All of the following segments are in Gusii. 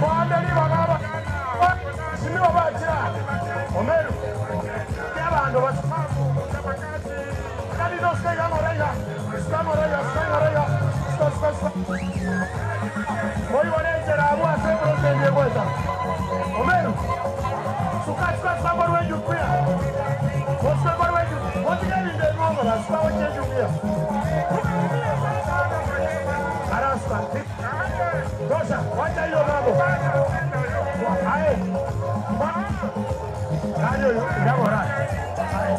Bono ribaga abasimiwa bachira Omeru, abanto Moigore enchera abwo ase eprosenti egoeta. Omeru, suka suka suka korwa ejukwia. Mosuke korwa eju, motige ebinto ebi mogokora, suka gochia ejukwia. Arasuka. Rosa, wacha hiyo mambo. Aye. Nani oyo? Ndabora. Aye.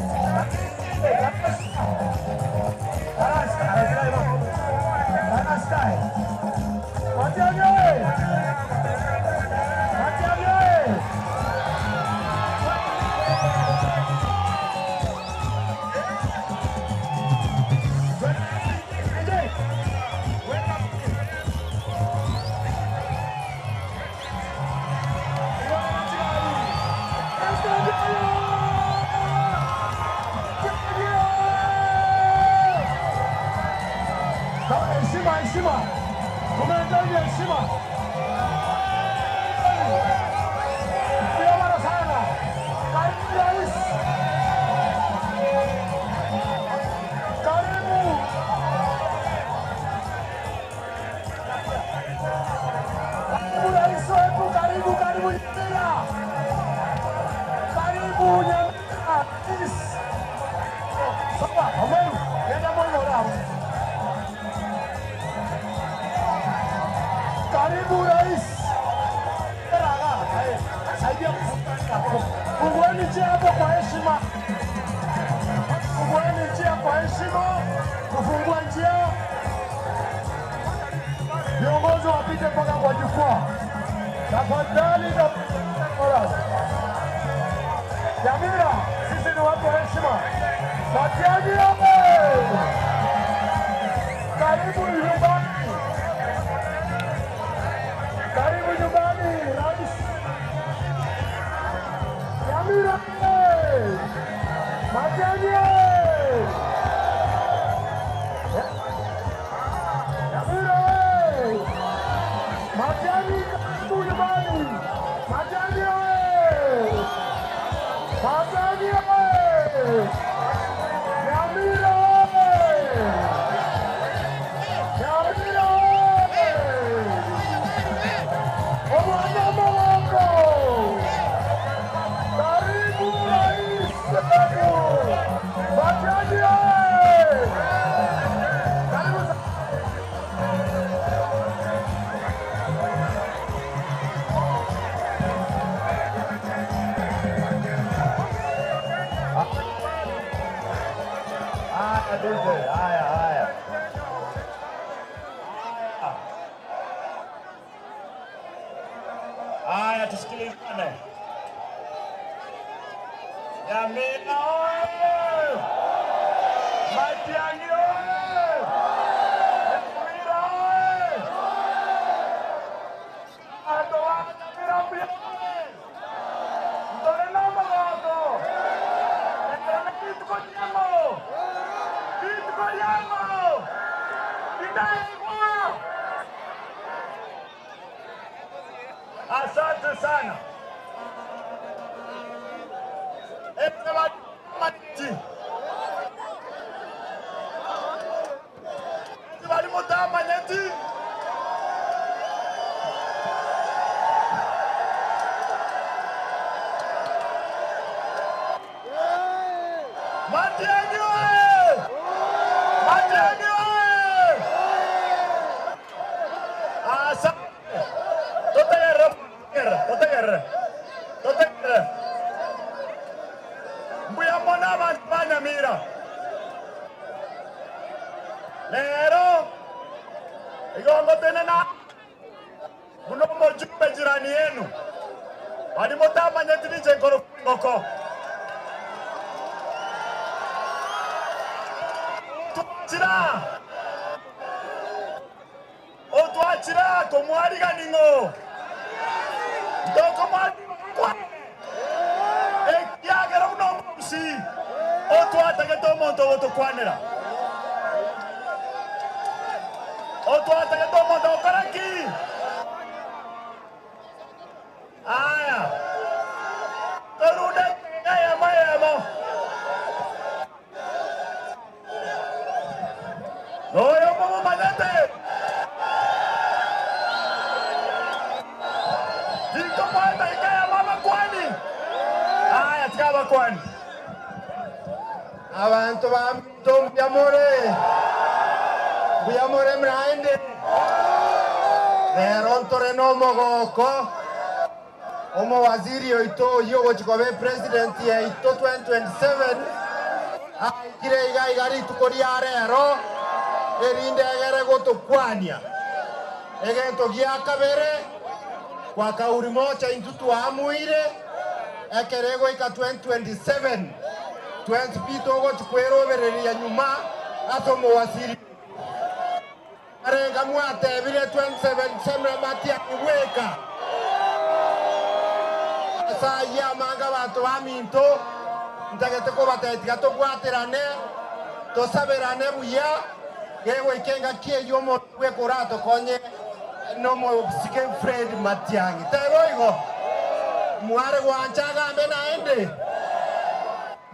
Heshima, heshima, tumehitaji heshima. Mshikamano sana. Karibu rais, karibu. Karibu rais wetu, karibu, karibu Nyamira, karibu Nyamira. Rais. Sawa, amen. Genda moyo Karibu rais. Saidia fungueni njia hapo kwa heshima. Fungueni njia kwa heshima, kufungua njia, viongozi wapite mpaka kwa jukwaa. Tafadhali tafadhali. Nyamira, sisi ni watu wa heshima. Matiang'i oye! Karibu nyumbani, karibu nyumbani rais. Nyamira oye! Matiang'i oye! Nyamira oye! Matiang'i karibu nyumbani. Matiang'i oye! Matiang'i oye! Nyamira oye! Nyamira oye! Omwana Mawoko! Karibu rais wetu! Matiang'i oye! Karibu sana. Haya, DJ, haya, haya. Haya, tusikilizane. Nyamira oye! Matiang'i oye! Nyamira oye! Andu wa Nyamira mbuya oye! Ndore na magogo! Ndore na kituko kiamo! Kituko yamo! Kitaigwa! Asante sana. Bali mutamanyeti. Matiang'i oye! Matiang'i oye! Asante. Totegerre, totegerre, totegerre. Mbuya mona abantu ba Nyamira. Lero igongo tenena muno mujumbe jirani yenu bali mutamanyeti nije nkoro ngoko twakira otwakira komwariganing'o ndokomwari ekiagera buno omobusi otwatagete omonto ogotokwanera otwatagete omonto ogokora ki? Tiga abakwane. Abanto baminto mbuya more? Mbuya more naende? Rero ntore nomogoko, omowaziri oito oyio ogochia koba epresident yaito 2027 aikire iga iga rituko ria rero erinde egere gotokwania. Egento gia kabere, kwa kauri mocha intwe twaamuire ekero egoika 2027 twensi pi togochia kwerobereria nyuma ase omowasiri oyo. Arenga mwatebire 2027 matiang'i bweka. Ase ayio amange abanto baminto, ntagete kobatebia tiga tobwaterane, tosaberane buya, Gegoika engaki eyio omonto bweka oratokonye nomosike Fred Matiang'i. Teba igo, Mware gwancha agambe naende?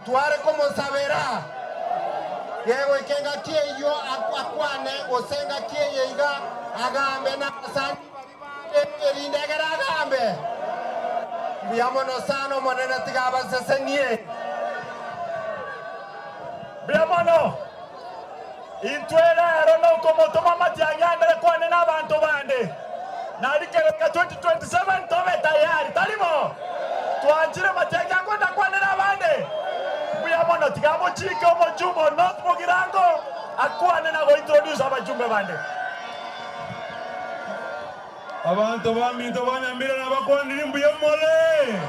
Tware komosabera. Gegoika engaki eyio akwane, gose engaki eye iga agambe nabasani baria bande, erinde egere agambe. Mbuya mono sana Omonene tiga abasesenie. Mbuya mono. Intwe rero nokomotoma amatiang'i ambere kwane nabanto bande, nari kegoika 2027 tobe tayari, tari bo? Twanchire matiang'i akwenda kwanera abande? Mbuya mono, tiga mochike omochumbe o North Mugirango akwane na gointroduce abachumbe bande. Abanto baminto ba Nyamira nabakwanire mbuya more,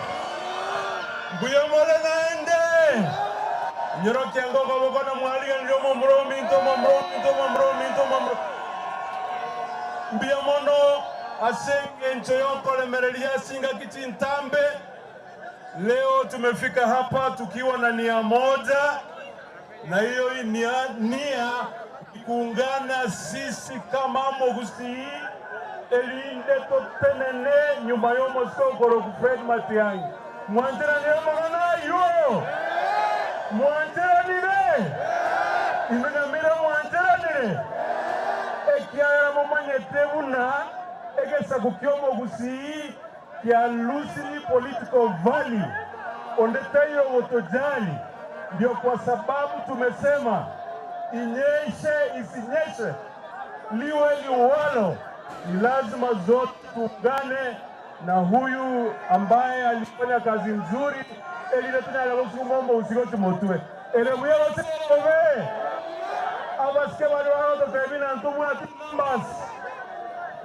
mbuya more naende. Nyorokia ngokoboko na mwariganirie omomura ominto, omomura ominto, omomura ominto, omomura. Mbuya mono ase engencho y'okoremereria ase ingaki chintambe. Leo tumefika hapa tukiwa na nia moja, na hiyo nia, nia ni kuungana sisi kama Mogusii erinde totenene nyuma y'omosokoro Fred Matiang'i. Mwancheranire amang'ana ayio? Mwancheranire? Inwe Nyamira mwancheranire? Ekiagera momanyete buna egesaku ki'Omogusii Kia loosely political value, onde taiyo ogotojali, ndio kwa sababu tumesema inyeshe isinyeshe, liwe liwalo, ni lazima zote tuungane na huyu ambaye alifanya kazi nzuri erinde tonyare gosukuma omousi gochia motwe. Ere buya gose ere bobe? Abasike baria bagototebia ng'a ntobwati numbers,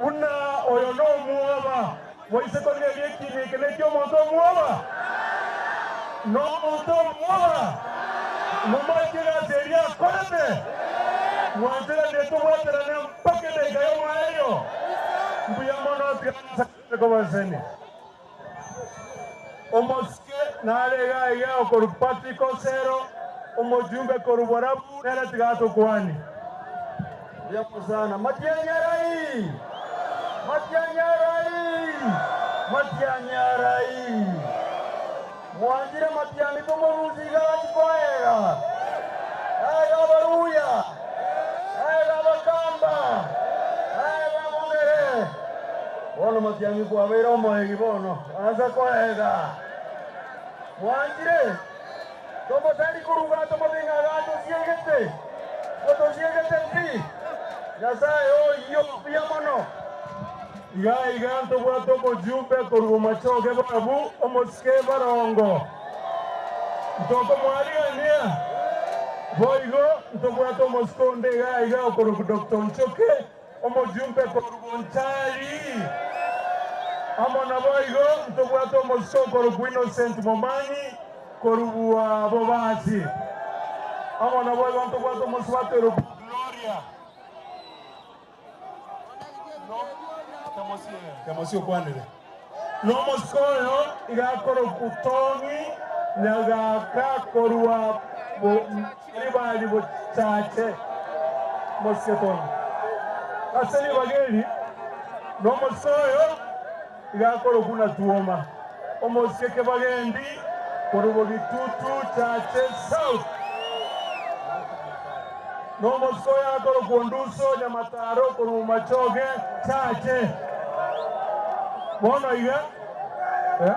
buna oyo nomwoba. Moise korigereria ekiina eke neki'omonto omwoba, nomonto omwoba, momache egasi eria akorete, mwancheranie tobwaterane mpaka edaika y'omoerio. Mbuya mono, tiga Nyasae abe kobasesenia. Omosike nare iga iga okorwa Patrick Osero, omojumbe korwa Borabu, nere tiga atokwanie. Mbuya mono sana. Matianyarai! Matianyarai! Matianyarai! Mwanchire matiangi tomorusia iga gati koega. Ega abaruya, ega abakamba, ega abongere. Bono matiang'i kwabeire omoegi bono, ansa koega. Mwanchire? Tomotari koruga tomobing'a iga atosiegete, otosiegete pi. Nyasae oyio mbuya mono. Iga iga ntobwate omojumbe korwa bomachoge borabu, omosike barongo. Ntokomwarigania. Boigo ntobwate omosike onde iga iga okorokwa Doctor Onchoke, Omojumbe korwa Bonchari. Amo naboigo ntobwate omosike okorokwa Innocent Momanyi korwa Bobasi. Amo naboigo ntobwate omosubati orokwa Gloria. Nomosike oyo iga akorokwa Tong'i Nyagaka korwa Ribari Bochache. Omosike Tong'i. Ase ribaga eri nomosike oyo iga akorokwa Natuoma. Omosike Kebagendi korwa Bogitutu Chache South. Nomosike oyo akorokwa Onduso Nyamataro korwa Bomachoge Chache. Bono iga eh,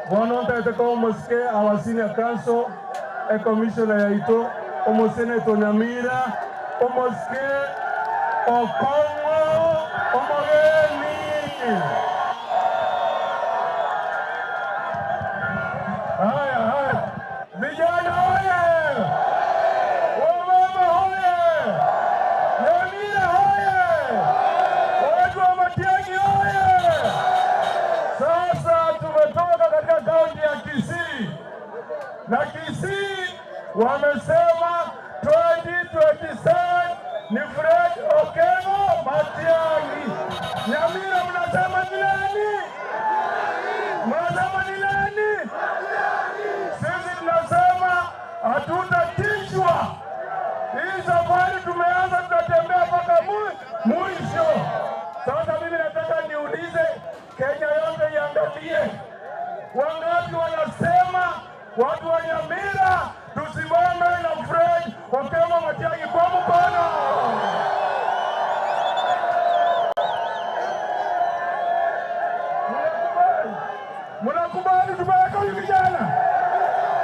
Bono ntagete koa omosike our senior counsel, ecommissioner yaito, omosenator Nyamira, omosike Okong'o Omogeni. Haya, haya. Vijana hoye! Wamama hoye! Nyamira hoye! Watu wa Matiang'i hoye! Sasa tumetoka katika kaunti ya Kisii na Kisii wamesema 2027 ni Fred Okengo Matiang'i. Nyamira mnasema ni nani? Mnasema ni nani? Sisi tunasema hatutatishwa. Hii safari tumeanza, tutatembea mpaka mwisho. Sasa mimi nataka niulize Kenya yote iangalie, wangapi wanasema watu wa Nyamira tusimame na Fred Okengo Matiang'i kwa mkono. Mnakubali? Mnakubali tupeleke huyu kijana?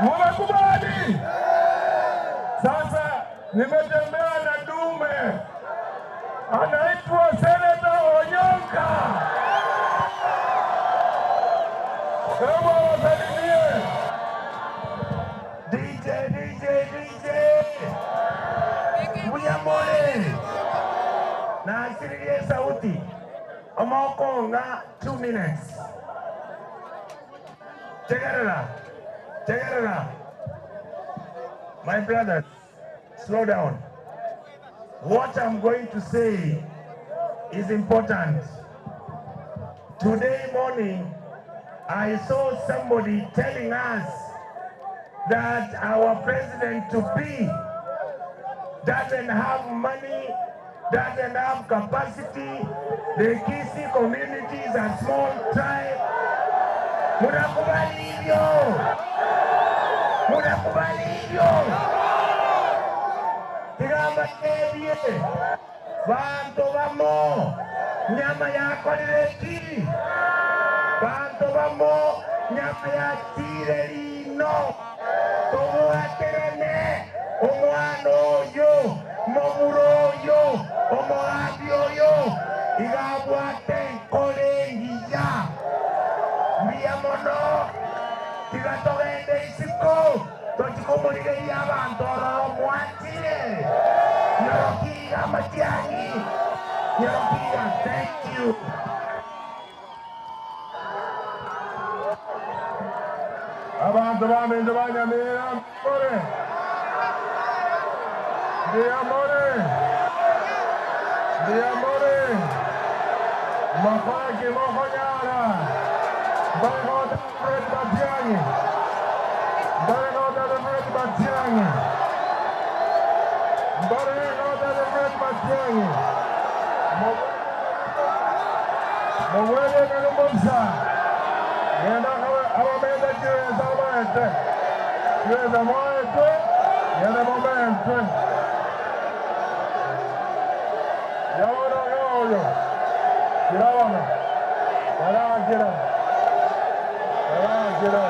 Mnakubali? Sasa nimetembea na dume anaitwa Senator Onyonka. Hebu awasalimie. DJ, DJ, DJ. Muyamole. Naasiririe sauti. Omokonga 2 minutes. Tegerera. Tegerera. My brothers, slow down. What I'm going to say is important. Today morning, I saw somebody telling us that our president to be doesn't have money, doesn't have capacity. The Kisii community is a small tribe. Munakubali hivyo? Munakubali hivyo? Tigamba tebie bantu bamo nyama yakorire ki bantu bamo nyama yatire lino tubwaterene omwana oyo momura oyo omogambi oyo igabwate enkora engiya mbuya mono tiga togende isiko tochikomorigeria abanto ororo mwatire nyorokiga Matiang'i nyorokiga. Thank you. Abantu bamenje ba Nyamira more. Ndiamore. Ndiamore. Makwaki Mohonyara. Barigota Fred Matiang'i. Barigota Fred Matiang'i. Barigota Fred Matiang'i. Mowele Kalumbumsa. Yenda abamenda chiweza moete. Chiweza moete. Yenda momente. Yaona yoyo. Kirawana. Kira kira. Kira kira.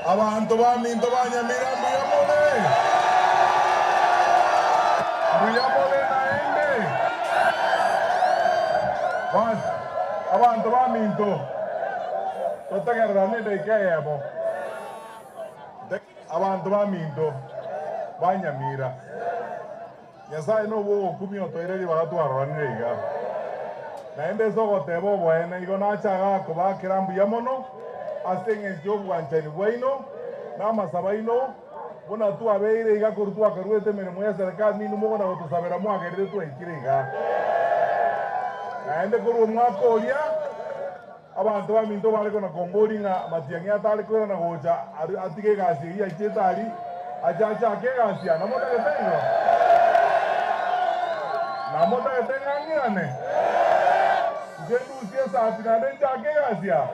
Abantu baminto ba Nyamira mbuyamole. Mbuyamole naende. Bas, abantu baminto. Totegererane daika eyemo. Abantu baminto ba Nyamira. Nyasaye nobo ogokumia otoireria bagatwaroranire iga. Naende ase ogoteba oboene igo nachaga kobakera mbuya mono ase eng'encho ya obwanchani bwaino na amasaba aino buna twabeire iga korwa twakaruete emeremo ya serikali ninu mogona gotosabera mwagerire twaikire iga. Naende korwa omwaka oria abanto baminto bare kona kombori ng'a Matiang'i atare koirana gocha atige egasi eyio aichete aria ache achake egasi aa namotagete igo. Namotagete ng'a ng'irane? Inche ndusie esati naende nchake egasi aa?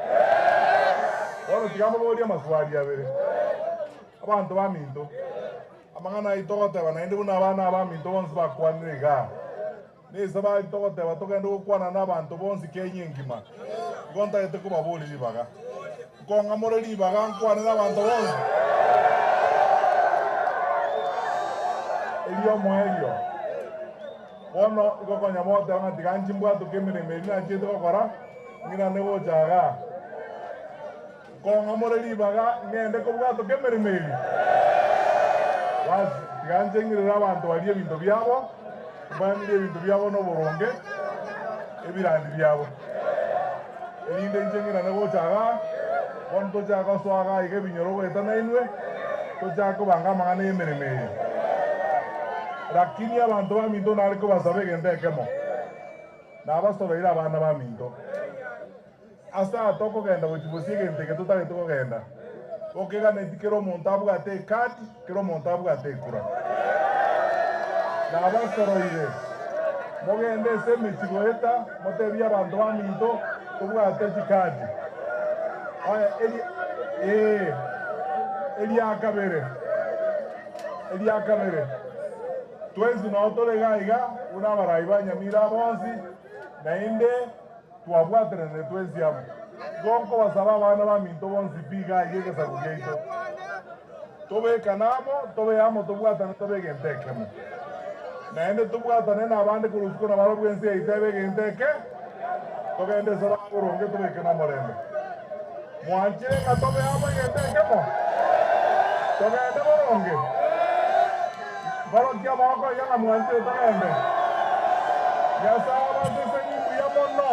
Bono tiga mboborie amaswali abere. Abanto baminto, amang'ana ayio togoteba naende buna abana abaminto bonsi bakwanire igaa, nese baria togoteba togende gokwana nabanto bonsi Kenya engima, igo ntagete kobaboria ribaga. Nkong'amore ribaga nkwane nabanto bonsi? Erio omoerio, bono igo konya mogoteba ng'a tiga nchi mbwatoke emeremo eria nachiete gokora, ng'irane gocha igaa. Nkong'amore ribaga ng'ende kobwatoka emeremo eria. Basi, tiga nche ng'irere abanto baria ebinto biabo, mbaanirie ebinto biabo noboronge, ebirandi biabo, erinde inche ng'irane gocha igaa. Bono tochake gosoa igaa iga ebinyoro goeta nainwe, tochake kobanga amang'ana y'emeremo eye. Lakini abanto baminto nare kobasaba egento ekemo, nabasobeire abana baminto. Ase aya tokogenda gochia bosie egento eke totagete kogenda, gokeganeti kera omonto abwate ekadi, kera omonto abwate ekura. Nabasoroire, mogende ase emechie goeta, motebie abanto baminto, tobwate chikadi. Oye, eri, ee, eria kabere, eria kabere, twensi noo tore iga iga, buna abarai ba Nyamira bonsi, naende Twabwatananire twensi amo. Igo nkobasaba abana baminto bonsi pi iga aiga egesaku giaito, tobekane amo, tobe amo, tobwatane tobe egento ekemo. Naende tobwatane nabande korwa isiko nabarabwo ense yaito ebe egento eke, togende ase ababoronge tobekane omorembe. Mwanchire ng'a tobe amo egento ekemo? Togende boronge? Nkorokia amaboko iga ng'a mwanchire togende. Nyasae abasesenie mbuya mono.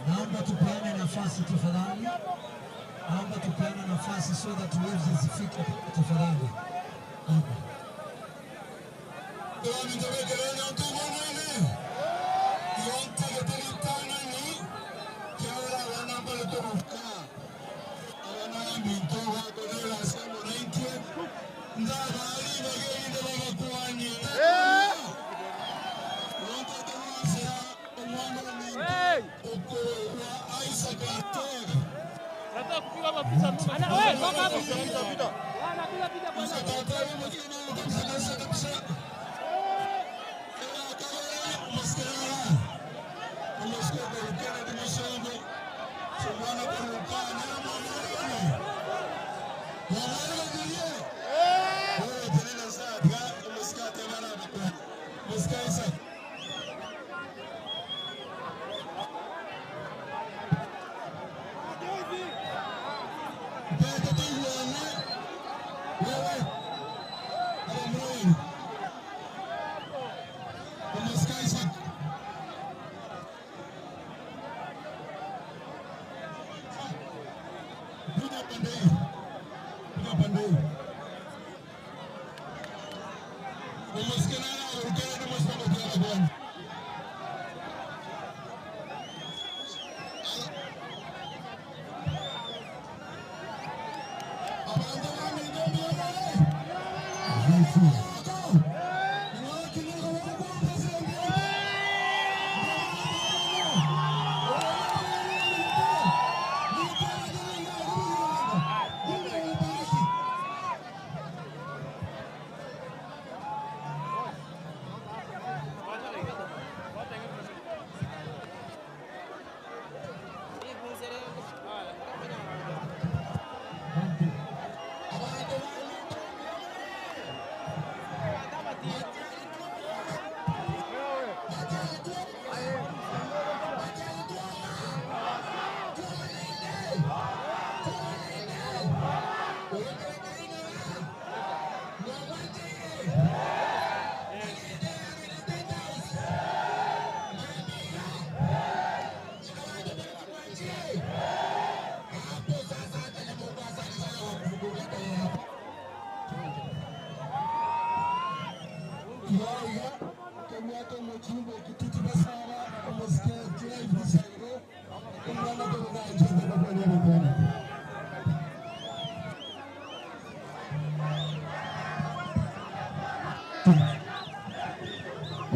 Naomba tupeane nafasi tafadhali, naomba tupeane nafasi so that waves zifike tafadhali. Hapa.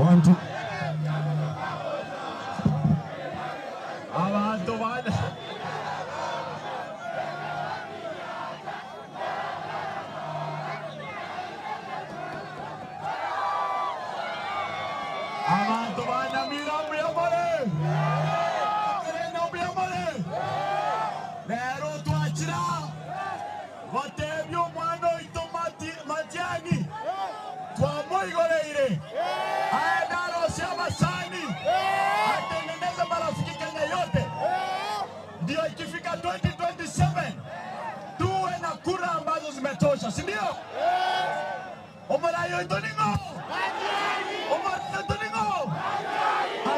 One, two. Abantu bana. Abantu bana mira muyamale. Reno muyamale. Lero twachira. Gotebia omwana oito Matiang'i, twamoigoreire, aende arosie abasani, atengeneze marafiki Kenya yote, ndio ikifika 2027 tuwe na kura ambazo zimetosha, si ndio? Omorayi oito ning'o? Omorayi oito ning'o?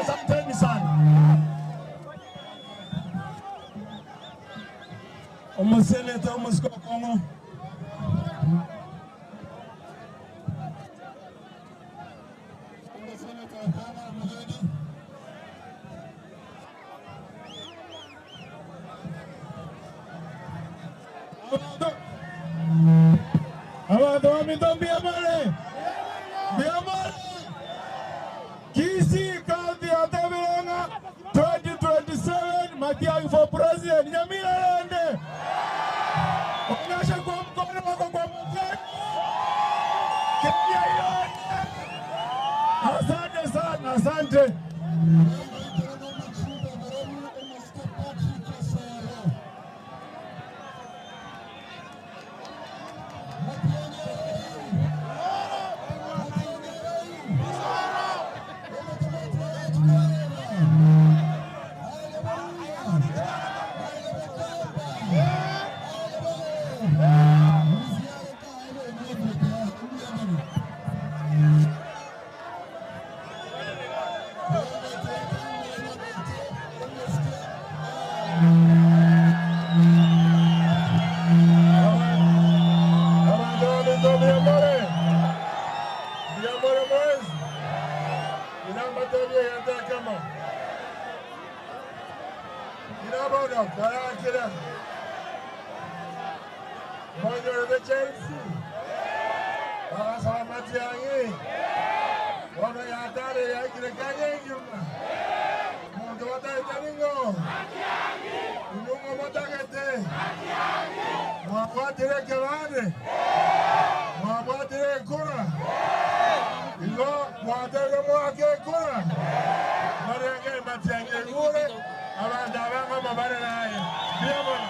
Asanteni sana. Omoseneta omosike Okong'o. Omoseneta Okong'o Omogeni. Abanto baminto mbuya more? Mbuya more? Kisii County yatebire ng'a 2027 Matiang'i for president. Nyamira rende. Onyeshe kwa mkono wako kwa Matiang'i. Kenya yote. Asante sana, asante. Abantu baminto mbuya more? Mbuya more mwezi? Inambatebia yantakama. Inabono karakira. Monyore Chelsea. Bagasaba Matiang'i. Bono yatare yaikire kanye nyuma. Muntu batagete ningo. Inungo batagete. Mwabwatire kebande. Mwabwatire ekura. Igo mwatere mwake ekura. Marenge Matiang'i egure. Abantu abangoma bare naye. Mbuya mono.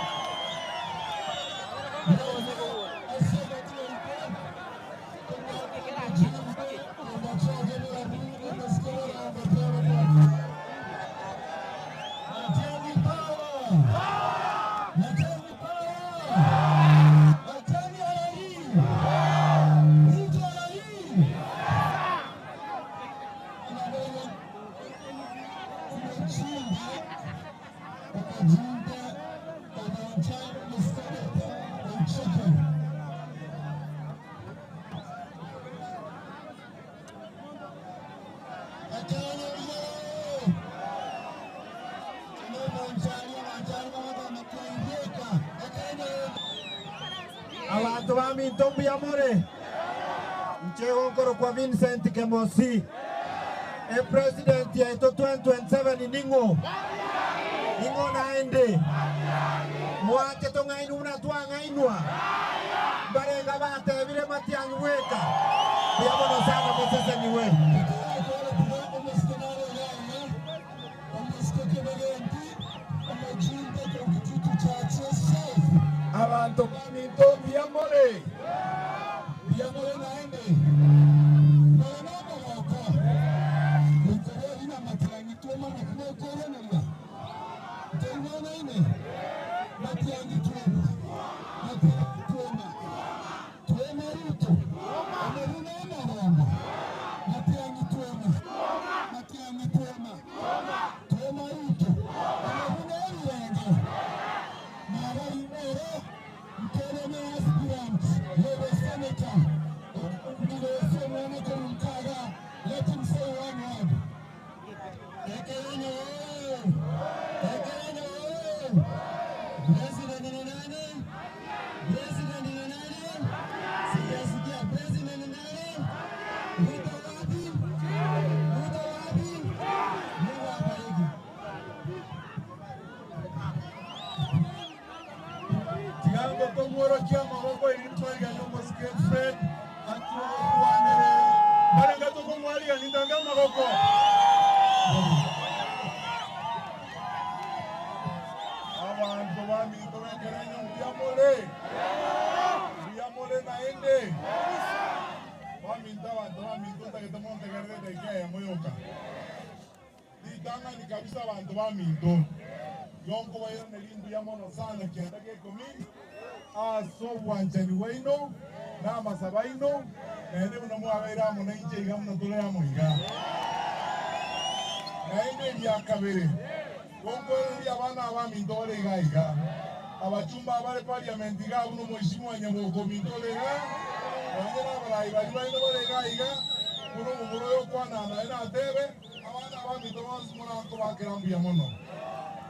Abantu baminto mbuya more? Nche kwa Vincent Kemosi. E president yaito 2027 ning'o? Ning'o naende? Mwanche tong'ainwa buna twang'ainwa. Barenga batebire Matiang'i bweka. Mbuya mono sana moseseniwe. Abantu baminto mbuya more? Mbuya more naende? naende? Baminto abanto baminto ntagete montegerere edaika eyemo yoka. Ritang'ani kabisa abanto baminto, igo nkobairaneria mbuya mono sana kianda gia ikomi ase obwanchani bwaino na amasabo aino, naende buna mwabeire amo nainche iga buna tore amo iga. Naende eria kabere, gonkoiraneria abana abaminto bare iga iga, abachumba abare parliament iga buna omoishimwa Nyaboke ominto ore iga, nonye nabarai baria baino bare iga iga, buna omomura oyo okwana naye natebe, Abana abaminto bonsi morakobakera mbuya mono.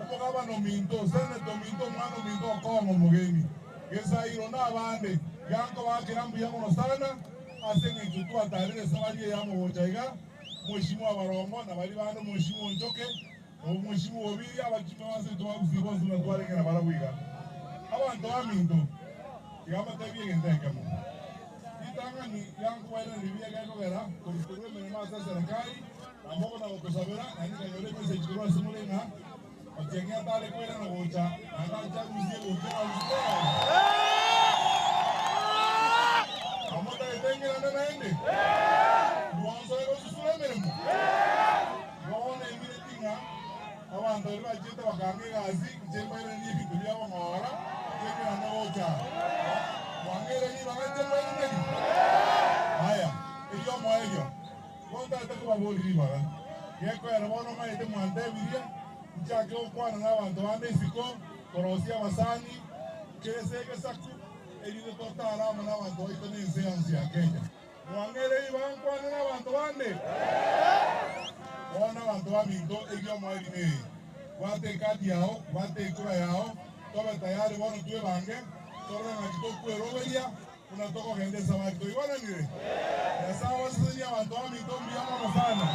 Omogabana ominto, seneta ominto, omwana ominto okong'a omogeni, Gesairo, na abande, iga nkobakera mbuya mono sana ase engencho twatarire esabari eye amo gocha iga, Mweshimiwa Barongo, na baria bande Mweshimiwa Onchoke, na Mweshimiwa Obiri, abachumbe ba seito ba Gusii bonsi buna twarenge nabarabwo iga. Abanto baminto, tiga mbatebie egento ekemo. Ritang'ani riankobairaneria buya gekogera korutorwa emeremo ase eserekari, na mbogo na gotosabera, naende nkanyora emessage korwa ase more ng'a Otieng'i atare koirana gocha, naende ache arusie gocha arusie tayari. Amotagete ng'irane naende? Mwansoe gosusura emeremo? Igo bono emineti ng'a abanto baria bachiete bakanga egasi, inche mbairanerie ebinto biabo ng'ora, inche ng'irane gocha. Mwang'eire ribaga inche mbairanerie? Aya, erio omoerio. Bono ntagete kobaboria ribaga. Gekoera bono omanyete mwantebirie, nchake gokwana nabanto bande isiko, korosia abasani, kerese egesaku, erinde totare amo nabanto baito na ense yonsi ya Kenya. Mwang'eire ribaga nkwane nabanto bande? Bono abanto baminto, erio omoerio neye, Bwata ekadi yao, bwata ekura yao, tobe tayari bono twebange, torore ng'aki tokweroberia, Buna tokogenda esabari toigwananire. Nyasae abasesenie abanto baminto mbuya mono sana.